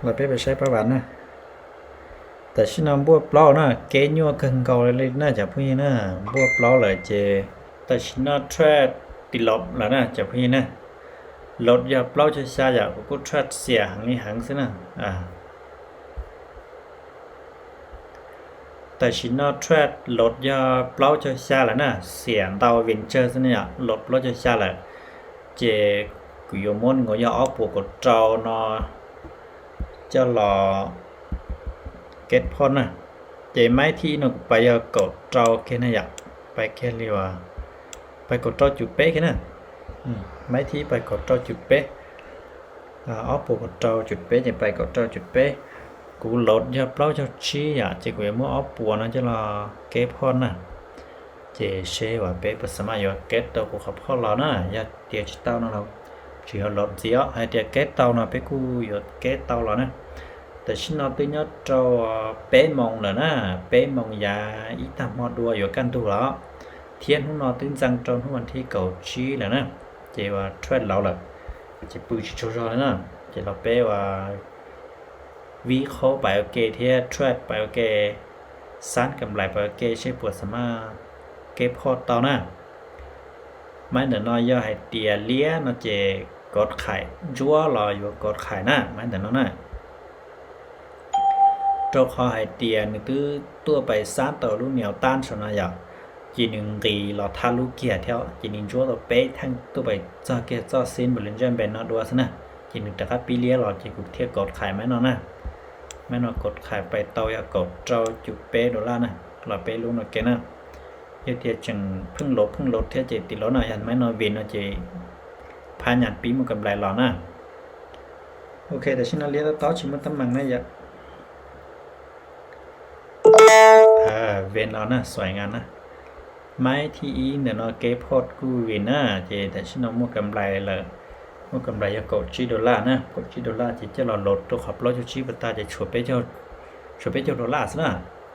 ລະເປັນໄປໃຊ້ປະຫວັດນະ. ແຕ່ຊິນອນບົວເປົ່ານະ ເກຍວກຶ່ງເກົ່າເລີຍນະ ຈາກຜູ້ຍິງນະ ບົວເປົ່າເລີຍເຈ. ແຕ່ຊິນອນແທຣດຕິລົບລະນະ ຈາກຜູ້ຍິງນະ ລົດຢາເປົ່າຊາຊາຢາ ກູແທຣດເສຍຫັງນີ້ຫັງຊິນະ. ອາ ແຕ່ຊິນອນແທຣດລົດຢາເປົ່າຊາຊາລະນະ ເສຍເຕົາເວັນເຈີຊິນະ ລົດເປົ່າຊາຊາລະ ເຈ ກູຢາມ້ວນງົວຢາອອກປົວກອດເຕົານອ ຈະລໍເກັດພອນນະ ເຈໄມ້ທີ່ນົກໄປຢາກອດເຕົາເຄນະ ຢາກໄປເຄນລີວ່າ ໄປກອດເຕົາຈູເປ້ເຄນະ ໄມ້ທີ່ໄປກອດເຕົາຈູເປ້ ອາ ອອກປົວກອດເຕົາຈູເປ້ ຈະໄປກອດເຕົາຈູເປ້ ກູລົດຢາເປົ່າຊາຊີຢາ ເຈກູຢາມ້ວນອອກປົວນະ ຈະລໍເກັດພອນນະ. ເຈເຊວ່າເປ້ປະສະມາຢາເກັດເຕົາກູຂອບພອນລາວນະ ຢາເຕຍຈິເຕົານະ ລາວຊິເອົາລົດຊິເອົາໃຫ້ເຕຍເກັດເຕົານະ ເປ້ກູຢາເກັດເຕົາລາວນະ. ແຕ່ຊິນອນຕື່ນຍອດເຕົາເປ້ມອງລະນະ ເປ້ມອງຢາອີຕາມອດດັວຢາກັນດູລາວ ທຽນຫູນອນຕື່ນຈັ່ງຕອນຫູວັນທີເກົ້າຈີລະນະ ເຈວ່າແທຣດລາວລະ ເຈປືຊິໂຊຊອລະນະ ເຈລາວເປ້ວ່າ ວີໂຄໄປໂອເຄ ເທຣດໄປໂອເຄ ຊານກຳໄລໄປໂອເຄ ເຊປວດສາມາດເກັບພອດເຕົານະ. ໄມ້ເດີນອຍຢາໃຫ້ເຕຍເລຍນະ ເຈກົດຂາຍ ຈົວລອຢູ່ກົດຂາຍນະ ໄມ້ເດີນອຍນະ. ໂຕຂໍໃຫ້ເຕຍໜຶ່ງຕື້ຕົວໄປຊານຕໍ່ລູກແນວຕ້ານຊະນະຢາ ຈີໜຶ່ງກີລໍທາລຸເກຍແທ້ວ ຈີໜຶ່ງຈົວຕໍ່ເປ້ແທ່ງຕົວໄປຈອກເກຍຈອກຊິນບໍລິນຈອນແບນນອດດັວຊະນະ. ຈີໜຶ່ງຕະກັບປີເລຍລໍ ຈີກຸກທຽກກົດຂາຍໄມ້ນອນນະ ໄມ້ນອນກົດຂາຍໄປເຕົາຢາກົດເຕົາຈູເປ້ໂດລານະ ລໍເປ້ລຸງນອເກນນະ. ເຮັດເຕຍຈຶ່ງເພິ່ງລົບເພິ່ງລົບເທເຈຕິໂລນະ ຢ້ານໄມ້ນອນເວັນນະ ເຈພາຍານປີໝູກຳໄລລໍນະ. ໂອເຄ ແຕ່ຊິນອນເລຍຕໍ່ຊິມາຕຳແໜ່ງນະຢາ ເອີ ເວັນລາວນະ ສວຍງາມນະ ໄມ້ທີ່ອີງເດີນອນເກພອດກູເວັນນະ ເຈ ແຕ່ຊິນອນໝູກຳໄລລະ ໝູກຳໄລຢາກົດຈີໂດລານະ ກົດຈີໂດລາ ເຈຈະລໍລົດຕົວຂອບໂລກຈີປະຕາ ເຈໂຊເປ້ໂຈ ໂຊເປ້ໂຈໂດລາຊະນະ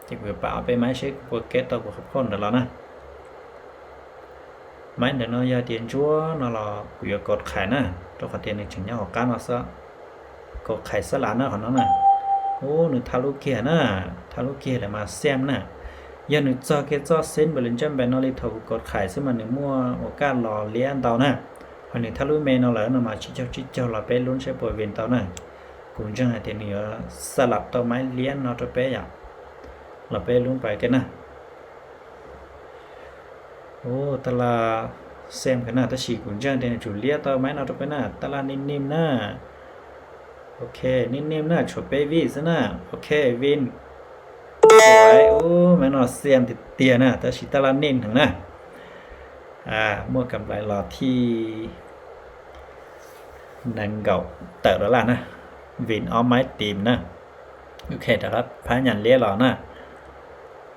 ເຈກູປະເອົາໄປໄມ້ເຊກູໂປເກດຕໍ່ກູຂອບໂຄນເດີລາວນະ. ໄມ້ເດີນອຍຢາຕຽນຈົວນະລອ ກູຢາກົດຂາຍນະ ໂຕຂອຕຽນໜຶ່ງຈຶ່ງຍາອອກການມາຊະ ກົດຂາຍສະຫຼານນະຂອງນ້ອງນະ. ໂອ້ ໜຶ່ງທາລຸເກຍນະ ທາລຸເກຍແລ້ວມາແຊມນະ ຢ່າໜຶ່ງຈອກເກຈອກເຊັນ Bollinger Band ນອລິໂທ ກູກົດຂາຍຊະມາ ໜຶ່ງມົ້ວໂອກາດລໍເລຍອັນເຕົານະ ຫອຍໜຶ່ງທາລຸເມນອລະນະ ມາຊິເຈົ້າຊິເຈົ້າ ລໍເປ້ລຸ້ນໃຊ້ໂປເວັນເຕົານະ ກູຈຶ່ງໃຫ້ເຕນເໜືອສະຫຼັບຕໍ່ໄມ້ລຽນນອໂຕເປ້ຢາ ລໍເປ້ລຸ້ນໄປກັນນະ. ໂອ້ ຕະຫຼາດແຊມຂະໜາດ ຕາສີກຸນຈັ່ງແດນຈູເລຍຕໍ່ໄມ້ນອໂຕເປ້ນະ ຕະຫຼາດນິ້ມໆນະ ໂອເຄ ນິ້ມໆນະ ໂຊເປ້ວີຊະນະ ໂອເຄ ວິນ ສວຍ ໂອ້ ໄມ້ນອແຊມເຕຍໆນະ ຕາສີຕະຫຼາດນິ້ມຫັ້ນນະ ອາ ໝວກກຳໄລລໍທີ່ ໜຶ່ງເກົ້າເຕີດແລ້ວລະນະ ວິນອອກໄມ້ຕີມນະ. ໂອເຄ ຕະກັບພະຍານເລຍລໍນະ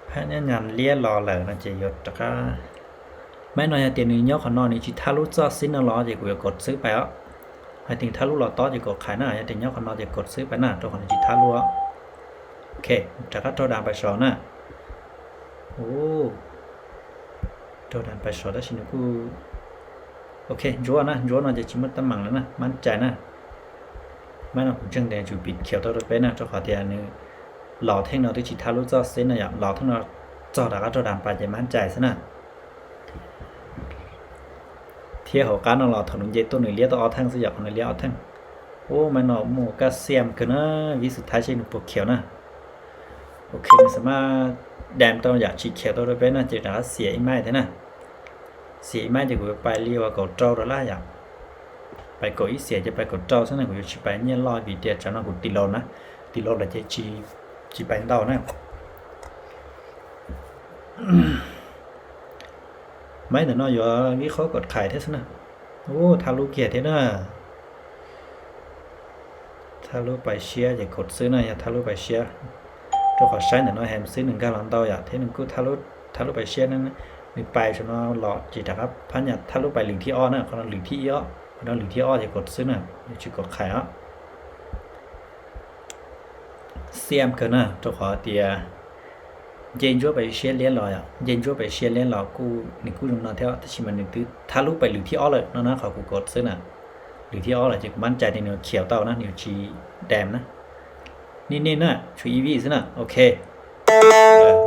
ພະຍານເລຍລໍແລ້ວນະ ຈະຢຸດຕະກະ ໄມ້ນອຍ ຍາເຕນນີ້ ຍໍຂອນອນນີ້ ຊິທາລຸຈອດຊິນນະລໍ ຈະກູຢາກົດຊື້ໄປເອາະ ໃຫ້ເຕັງທາລຸລໍຕໍ່ ຈະກົດຂາຍນະ ຍາເຕນຍໍຂອນອນ ຈະກົດຊື້ໄປນະ ໂຕຂອງນີ້ຊິທາລຸເອາະ ໂອເຄ ຕະກັບໂຕດານໄປສອງນະ ໂອ້ ໂຕດານໄປສອງ ຕາຊິນະກູ ໂອເຄ ຈົວນະ ຈົວນະ ຈະຈິໝົດຕຳແໜ່ງແລ້ວນະ ໝັ້ນໃຈນະ ແມ່ນເນາະ ເຊິ່ງແດງຈູປິດຂຽວຕໍ່ໄປນະ ເຈົ້າຂອງເຕຍນີ້ ລໍແທ່ງນອ ທີ່ຊິທາລຸຈອດເສັ້ນນະ ຢາກລໍແທ່ງນອ ຈອດດາກະໂຕດຳປາ ຈະໝັ້ນໃຈຊະນະ ທຽວຫົວການນະ ລໍຖອນເຢໂຕໜຶ່ງລຽວຕໍ່ອອກແທ່ງຊະ ຢາກເອົານະລຽວອອກແທ່ງ ໂອ້ ແມ່ນເນາະ ໝູກະສຽມເກີນນະ ວິສຸດທ້າຍຊິໜູປົກຂຽວນະ ໂອເຄ ສາມາດແດມຕໍ່ ຢາກສີຂຽວຕໍ່ໄປນະ ເຈດາເສຍອີກໄມ້ແທ້ນະ ເສຍອີກໄມ້ ຈະກູໄປລີວ່າເກົາເຈົ້າດອລລາ ຢາກໄປເກົາອີເສຍ ຈະໄປເກົາເຈົ້າຊັ້ນນະ ກູຊິໄປເນຍລໍບີເຕຍຈານອນ ກູຕິໂລນະ ຕິໂລແລ້ວຈະຈີ ຈີໄປຕໍ່ນະ ໄມ້ເນາະ ຢູ່ວິເຄາະກົດຂາຍແທ້ຊັ້ນນະ ໂອ້ ທາລຸເກຍແທ້ນະ ທາລຸໄປເຊຍ ຈະກົດຊື້ນະ ຢາກທາລຸໄປເຊຍ ໂຕຂໍໃຊ້ໜ້ອຍແຮມຊື້ໜຶ່ງກ້ານລອນເຕົາ ຢາກເທໜຶ່ງກູ້ທາລຸ ທາລຸໄປເຊຍນັ້ນ ໜຶ່ງໄປຊະເນາະ ລໍຈີຕາຄັບ ພະຍາທາລຸໄປລຶ້ງທີ່ອອກນະ ຂອງໜຶ້ງທີ່ອອກ ຂອງໜຶ້ງທີ່ອອກ ຈະກົດຊື້ນະ ຈະກົດຂາຍເນາະ ສຽມເກີນນະ ໂຕຂໍເຕຍ ເຢັນຈົວໄປເຊຍລຽນລໍ ເຢັນຈົວໄປເຊຍລຽນລໍ ກູໜຶ່ງກູ້ນຳນອນແທ້ ແຕ່ຊິມາໜຶ່ງຕື້ ທາລຸໄປລຶ້ງທີ່ອອກເລີຍເນາະ ນະ ຂໍກູກົດຊື້ນະ ລຶ້ງທີ່ອອກແລ້ວ ຈະໝັ້ນໃຈໃນໜີວຂຽວເຕົານະ ໜີວຈີແດມນະ ນີ້ໆ ນະ ຊູອີວີ ຊັ້ນນະ. ໂອເຄ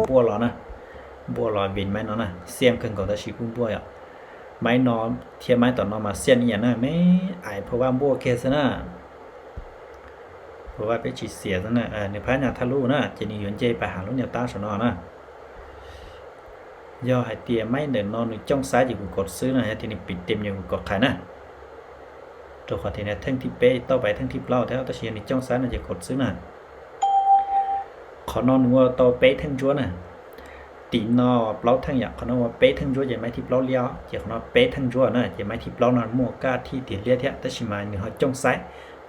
ບົວລໍນະ ບົວລໍ ເວັນໄມ້ນໍນະ ສຽມເຄິ່ງກອງຕາຊີກຸ້ມບົວອະ ໄມ້ນໍ ທຽບໄມ້ຕໍ່ນໍມາ ສຽນອີ່ຫຍັງນະ ແມ່ອາຍ ເພາະວ່າບົວເຄຊັ້ນນະ ເພາະວ່າເປັນຈີເສຍຊັ້ນນະ ເອີ ໜຶ່ງພັນຍາທະລຸນະ ເຈນີຍົນເຈໄປຫາລຸນຍາຕ້າຊະນໍນະ. ຍອດໄຮເຕຍໄມ້ເດີນນອນໜຶ່ງຈ້ອງຊ້າຍ ຈະກູກົດຊື້ນະ ຍາທີ່ນີ້ປິດເຕັມ ຈະກູກົດຂາຍນະ. ໂຕຂໍທີ່ນີ້ເທິງທີ່ເປ ຕໍ່ໄປເທິງທີ່ເປົ່າແທ້ ແຕ່ຊິນີ້ຈ້ອງຊ້າຍນະ ຈະກົດຊື້ນະ. ຂໍນອນໜຶ່ງວ່າຕໍ່ເປເທິງຈົວນະ ຕີນອເປົ່າເທິງຢາ ຂໍນອນວ່າເປເທິງຈົວ ຈະໄມ້ທີ່ເປົ່າລຽວ ຈະຂໍນອນເປເທິງຈົວນະ ຈະໄມ້ທີ່ເປົ່ານອນໝວກກາທີ່ຕີນລຽວແທ້ ແຕ່ຊິມາໜຶ່ງເຮົາຈ້ອງຊ້າຍ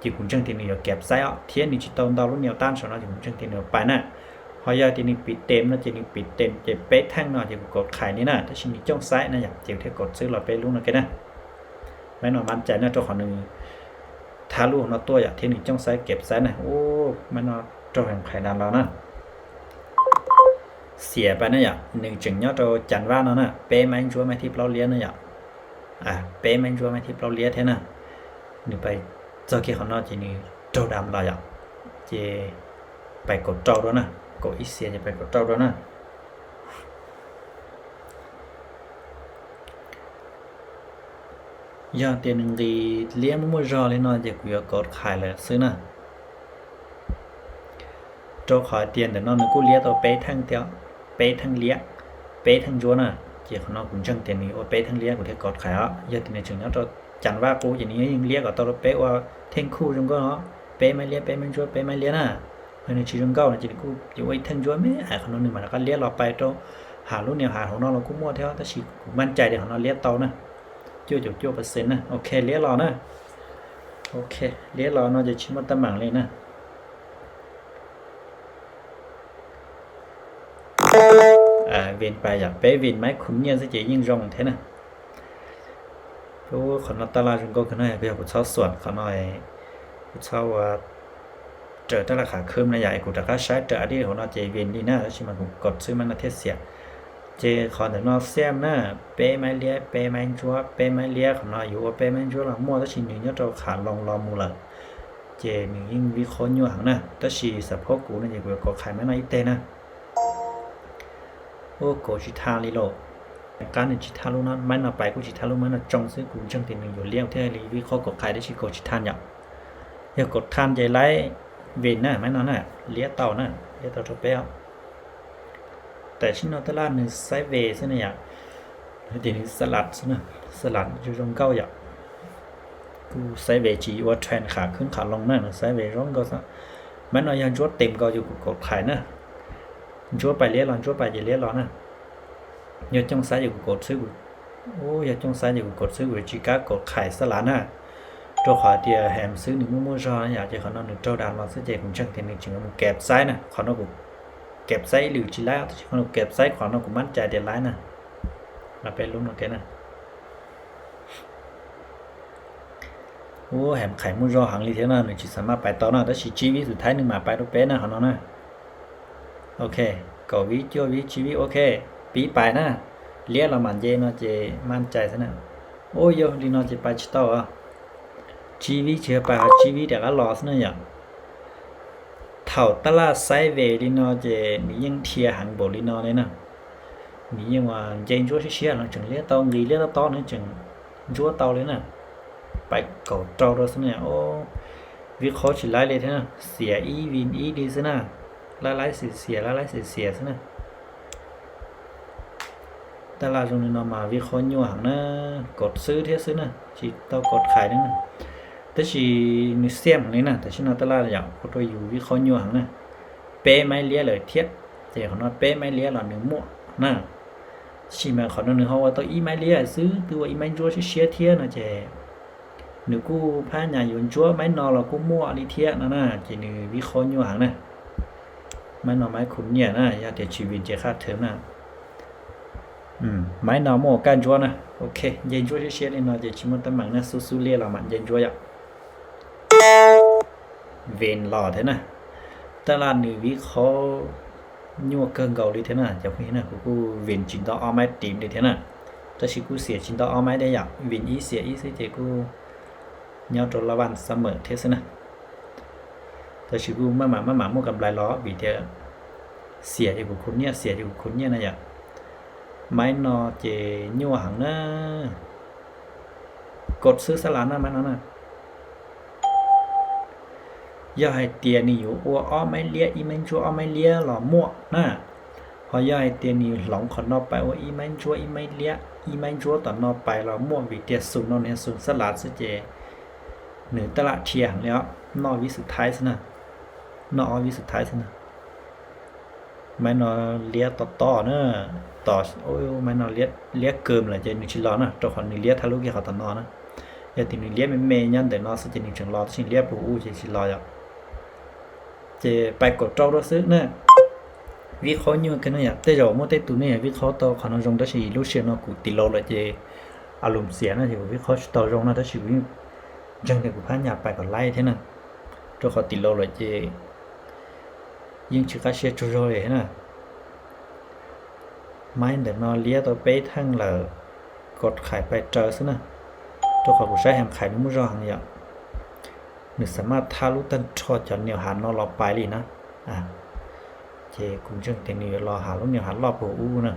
ຈະກຸນເຊິ່ງທີ່ໜຶ່ງຢາແກັບຊ້າຍອອກ ທຽນໜຶ່ງຈິຕອງດາວລຸນແນວຕ້ານຊະນໍ ຈະກຸນເຊິ່ງທີ່ໜຶ່ງໄປນະ. ເຮົາຢາທີ່ນີ້ປິດເຕັມນະ ຈະນີ້ປິດເຕັມ ຈະເປເທິງເນາະ ຈະກູກົດຂາຍນີ້ນະ ແຕ່ຊິມີຈ້ອງຊ້າຍນະ ຢາກເຈວເທກົດຊື້ລອດເປລຸງນະເກນະ. ແມ່ນອນໝັ້ນໃຈນະ ໂຕຂໍໜຶ່ງທາລຸນອກຕົວຢາກເທໜຶ່ງຈ້ອງຊ້າຍເກັບຊ້າຍນະ. ໂອ້ ແມ່ນອນໂຕແຫ່ງໄຂດຳລາວນະ ເສຍໄປນະຢາ ໜຶ່ງຈຶ່ງຍອດໂຕຈັນວ່ານອນນະ ເປໄມ້ຈົວໄມ້ທີ່ເປົ່າລຽວນະຢາ ອາ ເປໄມ້ຈົວໄມ້ທີ່ເປົ່າລຽວແທ້ນະ. ໜຶ່ງໄປເຈົ້າເກຂອງນອກຈີນີ້ໂຕດຳລາວຢາ ເຈໄປກົດເຕົ້າດ້ວຍນະ ກົດອີເສຍ ຈະໄປກົດເຕົ້າດ້ວຍນະ. ຢາກຕຽນໜຶ່ງດີ ລຽມໝູ່ຈອລີນອນ ຈະກູຢາກົດຂາຍແລ້ວຊື້ນະ. ໂຕຂໍຕຽນແຕ່ນອນໜຶ່ງກູລຽໂຕເປທັງຕຽວ ເປທັງລຽ ເປທັງຈົວນະ ເຈຂອງນອກກຸນເຊິ່ງຕຽນນີ້ ໂອ ເປທັງລຽ ກູເທກົດຂາຍອະ. ຢາກຕຽນໜຶ່ງຈຶ່ງນອກໂຕຈັນວ່າກູ ຈະນີ້ຍິງລຽກອກໂຕເປ ໂອ ເທັງຄູ່ຈົງກໍເນາະ ເປໄມ້ລຽ ເປໄມ້ຈົວ ເປໄມ້ລຽນະ. ເພິ່ນຊິຈົງເກົ້ານະ ຈະກູຢູ່ໄວ້ເທິງຈົວແມ່ ອາຍຂອງນອກໜຶ່ງມາ ລະກະລຽກລອກໄປໂຕຫາລຸແນວຫາຂອງນອກລະກູໝົດແທ້ ແຕ່ຊິກູໝັ້ນໃຈເດຂອງນອກລຽກໂຕນະ. ຈຸດຈຸດເປີເຊັນນະ. ໂອເຄ ລຽບລ້ອນນະ. ໂອເຄ ລຽບລ້ອນເນາະ ຈະຊິໝົດຕະໝັງເລີຍນະ. ອາ ເວັນໄປຢາກໄປເວັນໄມ້ຂຸນຍຽນຊະເຈ ຍິ່ງຈອງແທ້ນະ. ໂອ້ ຂອນອກຕະຫຼາດຈຸງໂກຂຶ້ນໃຫ້ເພື່ອຜູ້ເຊົ່າສວນ ຂອນອກຜູ້ເຊົ່າວ່າ ເຈີຕະຫຼາດຂາຂຶ້ນນະ ຢາກໃຫ້ກູຕະກາໃຊ້ເຈີອາດີດຫົວນອກເຈເວັນດີນະ ຊິມາກູກົດຊື້ມັນນະເທດເສຍ. ເຈຂອນເດີນອກແຊມນະ ເປໄມ້ລຽ ເປໄມ້ຈົວ ເປໄມ້ລຽ ຂອນອກຢູ່ເປໄມ້ຈົວລະມົວ ແຕ່ຊິໜີຍອດໂຕຂາລົງລອໝູເລີຍ. ເຈໜີຍິ່ງວິເຄາະຢູ່ຫັ້ນນະ ແຕ່ຊິສະໂພກກູນະ ເຈກູກໍຂາຍມາໜ້ອຍອີກແຕ່ນະ. ໂອ ໂກຊິທາລີໂລ ການຈິທາລູນະ ມັນເອົາໄປ ກູຈິທາລູມັນເອົາຈອງຊື້ ກູຈັ່ງຕິໜຶ່ງຢູ່ລ້ຽວແທ້ລີ ວິເຄາະກໍຂາຍໄດ້ຊິໂກຊິທານຢາ ຢ່າກົດທານໃຈໄລເວັນນະ ມັນເອົານະ ລຽເຕົານະ ລຽເຕົາໂຕແປວ. ແຕ່ຊິນອນຕະຫຼາດໜຶ່ງໄຊເວຊະນະຢາ ທີໜຶ່ງສະຫຼັດຊະນະ ສະຫຼັດຢູ່ຊ່ອງເກົ້າຢາ ກູໄຊເວຈີວ່າເທຣນຂາຂຶ້ນຂາລົງນະ ໄຊເວຊ່ອງເກົ້າຊະ ມັນເອົາຢ່າງຈົວເຕັມເກົ່າຢູ່ ກູກົດຂາຍນະ. ຈົວໄປລຽລອນ ຈົວໄປຈະລຽລອນນະ. ຢ່າຈົ່ງຊ້າ ຢ່າກູກົດຊື້ ໂອ້ ຢ່າຈົ່ງຊ້າ ຢ່າກູກົດຊື້ ກູຈິກາກົດຂາຍສະຫຼານະ. ໂຕຂໍເຕຍແຮມຊື້ໜຶ່ງໝູ່ໝູ່ຊອຍ ຢາກຈະຂໍນອກໜຶ່ງໂຕດານລອນຊື້ເຈກຸນເຊິ່ງເທນນິກຈຶ່ງເອົາມາແກັບໄຊນະ. ຂໍນອກກູແກັບໄຊຫຼືຈິລາ ຂໍນອກແກັບໄຊ ຂໍນອກກູໝັ້ນໃຈເດລາຍນະ. ມາເປັນລຸງນອກເກນນະ. ໂອ້ ແຮມໄຂໝູ່ຢໍ່ຫັງລີເທນາ ໜຶ່ງຊິສາມາດໄປຕໍ່ນະ ແຕ່ຊິຈີວິສຸດທ້າຍໜຶ່ງມາໄປໂຕເປນະ ເຮົາເນາະນະ. ໂອເຄ ເກົ້າວິ ເຈັດວິ ຊີວິ ໂອເຄ ປີໄປນະ ເລຍລະໝານເຢເນາະ ເຈໝັ້ນໃຈຊະນະ. ໂອ້ ໂຢ ລີເນາະ ເຈໄປຊິຕໍ່ອະ ຈີວີ ເຈໄປຫາຈີວີ ແຕ່ກະລໍຊະນະ ຢາ ເຖົ້າຕະຫຼາດໄຊເວລີເນາະ ເຈມີຍິງເທຍຫັງໂບລີເນາະເລີຍນະ. ມີຍິງວ່າເຈນຈົວເຊຍໆ ຫຼັງຈາກເລຍເຕົາງລີເລຍເຕົາເນາະ ຈຶ່ງຈົວເຕົາເລີຍນະ ໄປເກົາເຕົາໂດຍສະເໜີ. ໂອ້ ວິເຄາະຊິຫຼາຍເລີຍເທນະ ເສຍອີວິນອີດີຊະນະ ຫຼາຍໆເສຍໆ ຫຼາຍໆເສຍໆຊະນະ. ຕະຫຼາດຊ່ວງນີ້ເນາະ ມາວິເຄາະຍົວຫັງນະ ກົດຊື້ເທຊະນະ ຊິເຕົາກົດຂາຍນະ ແຕ່ຊິມີແຊມນີ້ນະ ແຕ່ຊິນອນຕະຫຼາດຢາ ໂອໂຕຢູ່ວິເຄາະຍົວຫັງນະ. ເປໄມ້ເລຍເລີຍທຽດ ເຈຂອງນອດເປໄມ້ເລຍລະໜຶ່ງໝວກນະ. ຊິມາຂອນອດໜຶ່ງເຮົາວ່າໂຕອີໄມ້ເລຍຊື້ ຫຼືວ່າອີໄມ້ຈົວເຊຍໆທຽນະ ເຈໜຶ່ງກູພະຍາຍາມຈົວໄມ້ນອລະກູໝວກອາລິທຽນະນະ ເຈໜຶ່ງວິເຄາະຍົວຫັງນະ. ໄມ້ນອລໄມ້ຂຸນເນຍນະ ຢາເຕຊີວິນເຈຄາເທີມນະ. ອືມ ໄມ້ນອລໝວກການຈົວນະ. ໂອເຄ ເຢນຈົວເຊຍໆເລີຍເນາະ ເຈຊິໝົດຕະໝັງນະ ສູ້ໆເລຍລະໝານເຢນຈົວຢາ. ເວັນຫຼໍ່ແທ້ນະ ຕະຫຼາດໜຶ່ງວິເຄາະຍົວເກີງເກົາລີເທນາ ຈະເຫັນນະ ກູກູເວັນຈິນຕອນອອກໄມ້ຕີມເດເທນາ ແຕ່ຊິກູເສຍຈິນຕອນອອກໄມ້ໄດ້ຢາ ວິນອີເສຍອີຊິເຈກູຍອດໂຕລະວັນສະເໝີເທຊະນະ.但是 cũng မှတ်မှတ်မှတ်မှတ် mua กำไร lọt vì thế. เสีย thì กูคูณ เนี่ย เสีย thì กูคูณ เนี่ย นะ อยาก ไม้นอ เจ ยั่ว หัง เนอะ กดซื้อ สลัด นะ ไม้นอ นะ ยอด ไฮเตีย นี่ อยู่ อัว อ้อ ไม้เลี้ย อี ไม้จั่ว อ้อ ไม้เลี้ย หล่อ มั่ว นะ พอ ยอด ไฮเตีย นี่ หลง ขอนอ ไป อัว อี ไม้จั่ว อี ไม้เลี้ย อี ไม้จั่ว ต่อนอ ไป หล่อ มั่ว vì thế ศูนย์ นอ เนี่ย ศูนย์ สลัด ซะ เจ หนึ่ง ตลาด เทีย หัง แล้ว นอ วิสุดท้าย ซะ นะ นอ วิสุดท้าย ซะ นะ ไม้นอ เลี้ย ต่อ ต่อ เนอะ ต่อ โอ้ย ไม้นอ เลี้ย เลี้ย เกิม ละ เจ หนึ่ง ชิลอ นะ ตัว ขอ หนึ่ง เลี้ย ทะลุ เกี่ยว ต่อนอ นะ อยาก ติ หนึ่ง เลี้ย แม่ แม่ ย้อน แต่ นอ ซะ เจ หนึ่ง เชิง ลอ ชิง เลี้ย ปู อู เจ ชิลอ อยาก เจ ไป กด เจ้า ด้วย ซื้อ เนอะ วิเคราะห์ อยู่ กัน นะ อยาก แต่ เจ้า มั่ว แต่ ตู นี่ วิเคราะห์ ต่อ ขอนอ ยง แต่ สิ ลูก เชียร์ นอ กู ติด ลบ ละ เจ อารมณ์เสีย นะ เจ วิเคราะห์ ต่อ ยง นะ แต่ สิ วิ่ง จัง แต่ กู พลาด อยาก ไป ก่อน ไล่ เท่า นั้น ตัว ขอ ติด ลบ ละ เจ ยิ่ง ชื่อ ค่า เชียร์ โจโจ เลย นะ ไม้ แต่ นอ เลี้ย ตัว เป๊ะ ทั้ง เลย กด ขาย ไป เจอ ซะ นะ ตัว ขอ กู ใช้ แฮม ขาย ใน หมู่ จอ หัง อยาก หนึ่ง สามารถ ทะลุ ตัน ทอ จอ เหนี่ยว หา นอ ลอ ไป เลย นะ อ่า เจ กู จัง แต่ หนึ่ง ลอ หา ลูก เหนี่ยว หา ลอ ปู อู นะ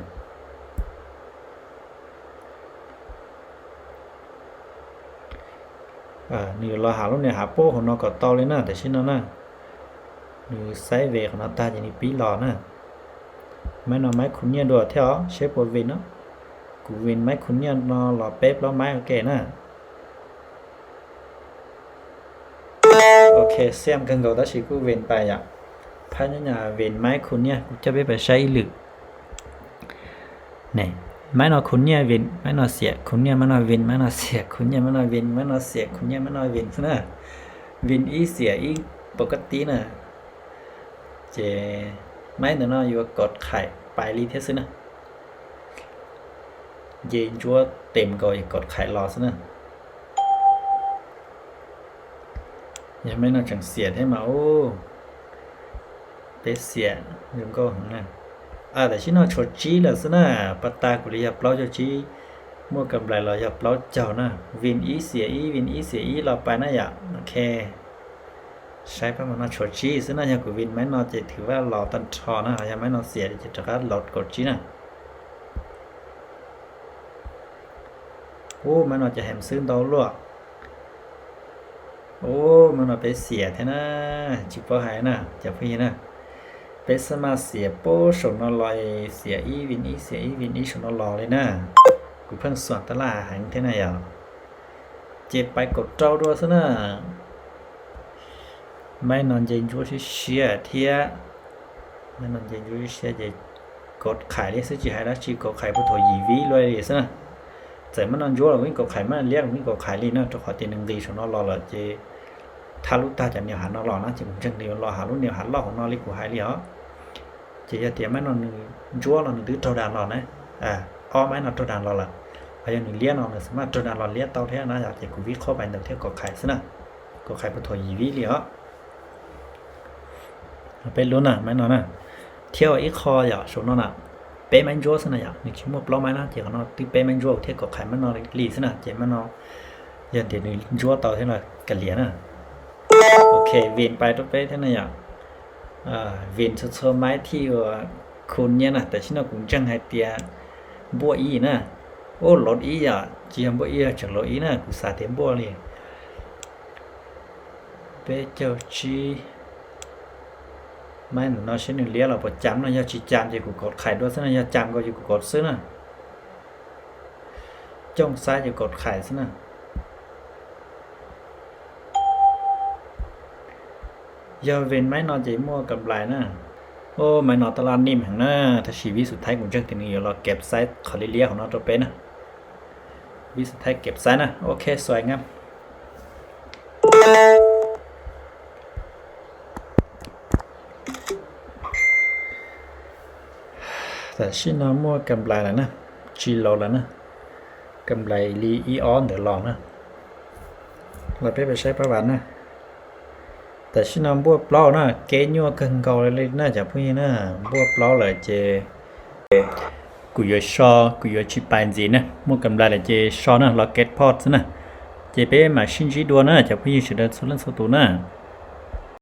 เอ่อ นี่ ลอ หา ลูก เหนี่ยว หา โป้ ของ นอ ก็ ต่อ เลย นะ แต่ ชิ้น นอ นะ นี่ ไซด์เวย์ ของ นอ ตา จะ นี่ ปี ลอ นะ ไม้ นอ ไม้ คูณ เนี่ย ด้วย เท่า เชฟ ปวด เวน เนาะ กู เวน ไม้ คูณ เนี่ย นอ ลอ เป๊ะ ลอ ไม้ โอเค นะ โอเค เสี่ยม เกิน เก่า แต่ สิ กู เวน ไป อยาก พยายาม เวน ไม้ คูณ เนี่ย กู จะ ไป ไป ใช้ อีหลึก นี่ ไม้ นอ คูณ เนี่ย เวน ไม้ นอ เสีย คูณ เนี่ย ไม้ นอ เวน ไม้ นอ เสีย คูณ เนี่ย ไม้ นอ เวน ไม้ นอ เสีย คูณ เนี่ย ไม้ นอ เวน ซะ นะ เวน อี เสีย อี ปกติ นะ เจ ไม้ นอ นอ อยู่ กด ขาย ไป รีเทส ซะ นะ เย จั่ว เต็ม ก็ กด ขาย ลอ ซะ นะ ยังไม่น่าจังเสียดให้มา โอ้ เป๊ะเสีย ยังก็ นะ อ่า แต่ ชิ้น นอ โชจิ แล้ว ซะ นะ ปะตา กู เลย อยาก เปล่า โชจิ มั่ว กำไร ลอ อยาก เปล่า เจ้า นะ เวน อี เสีย อี เวน อี เสีย อี ลอ ไป นะ อยาก โอเค ใช้ ประมาณ นอ โชจิ ซะ นะ อยาก กู เวน ไม้ นอ จะ ถือว่า ลอ ตัน ทอ นะ อยาก ไม้ นอ เสีย จะ จัก ลอ กด จิ นะ โอ้ ไม้ นอ จะ แฮม ซื้อ เตา ลวก โอ้ ไม้ นอ ไป เสีย แท้ นะ จิ ปอ หาย นะ จะ พี่ นะ ไป สามารถ เสีย โป้ ส่ง นอ ลอย เสีย อี เวน อี เสีย อี เวน อี ส่ง นอ ลอ เลย นะ กู เพิ่ง สวน ตลาด หัง แท้ นะ อยาก เจ็บ ไป กด เจ้า ด้วย ซะ นะ ไม้ นอ เย จั่ว เชียร์ เทีย ไม้ นอ เย จั่ว เชียร์ เย กด ขาย เลย ซื้อ จิ หาย แล้ว จิ กด ขาย พุทโธ ยี วี รวย เลย ซะ นะ ใจ ไม้ นอ จั่ว แล้ว วิ่ง กด ขาย ไม้ เลี้ยง วิ่ง กด ขาย เลย นะ ตัว ขอ เต หนึ่ง ดี ส่ง นอ ลอ แล้ว เจ ทะลุ ตา จะ เหนี่ยว หา นอ ลอ นะ จิ มึง จัง เหนี่ยว ลอ หา ลูก เหนี่ยว หา ลอ ของ นอ เลย กู หาย เลย เหรอ เจ อย่า เตีย ไม้ นอ หนึ่ง จั่ว แล้ว หนึ่ง ตื้อ เท่า ด่าน ลอ นะ อ่า อ้อ ไม้ นอ เท่า ด่าน ลอ ละ พยายาม หนึ่ง เลี้ยง นอ หนึ่ง สามารถ เท่า ด่าน ลอ เลี้ยง เตา แท้ นะ อยาก เจ กู วิเคราะห์ ไป หนึ่ง เที่ยว กด ขาย ซะ นะ กด ขาย พุทโธ ยี วี เลย เหรอ ไป ลุ้น นะ ไม้ นอ นะ เที่ยว อีก คอ อยาก ส่ง นอ นะ เป๊ะ ไม้ จั่ว ซะ นะ อยาก นี่ ชิ มั่ว เปล่า ไม้ นะ เจ ของ นอ ตื้อ เป๊ะ ไม้ จั่ว เที่ยว กด ขาย ไม้ นอ ลี ซะ นะ เจ ไม้ นอ ยัน เตีย หนึ่ง จั่ว เตา แท้ นะ กะ เหลีย นะ โอเค เวน ไป ตัว เป๊ะ แท้ นะ อยาก เอ่อ เวน โชว์ ไม้ ที่ ว่า คุณ เนี่ย นะ แต่ ชิ้น นอ กู จัง หาย เตีย บัว อี นะ โอ้ ลด อี อยาก เจียม บัว อี อยาก จัง ลด อี นะ กู สา เตีย บัว เลย เป เจ้า ชี ไม้ นอ ชิ้น หนึ่ง เลี้ยง เรา ประจำ นะ อยาก จิ จำ จะ กู กด ขาย ด้วย ซะ นะ อยาก จำ ก็ จะ กู กด ซื้อ นะ จ้อง ซ้าย จะ กด ขาย ซะ นะ อย่า เวน ไม้ นอ จะ มั่ว กำไร นะ โอ้ ไม้ นอ ตลาด นิ่ม หัง นะ ถ้า ชีวิต สุดท้าย กู จัง ที หนึ่ง อยู่ รอ เก็บ ไซส์ ขอ เลี้ยง ของ นอ ตัว เป๊ะ นะ วิสุดท้าย เก็บ ไซส์ นะ โอเค สวยงาม แต่ ชิ้น นอ มั่ว กำไร แล้ว นะ ชี ลอ แล้ว นะ กำไร ลี อี ออน เดี๋ยว ลอง นะ เรา ไป ไป ใช้ ประวัติ นะ แต่ ชิ้น นอ บัว เปล่า นะ เก ยั่ว เกิน เก่า เลย นะ จะ พูด นะ บัว เปล่า เลย เจ กู อยู่ ชอ กู อยู่ ชิ ไป จี นะ มั่ว กำไร เลย เจ ชอ นะ รอ เก็บ พอร์ต ซะ นะ เจ เป มา ชิ้น ชี ดัว นะ จะ พูด เฉย เดิน สุด เล่น สุด ตู นะ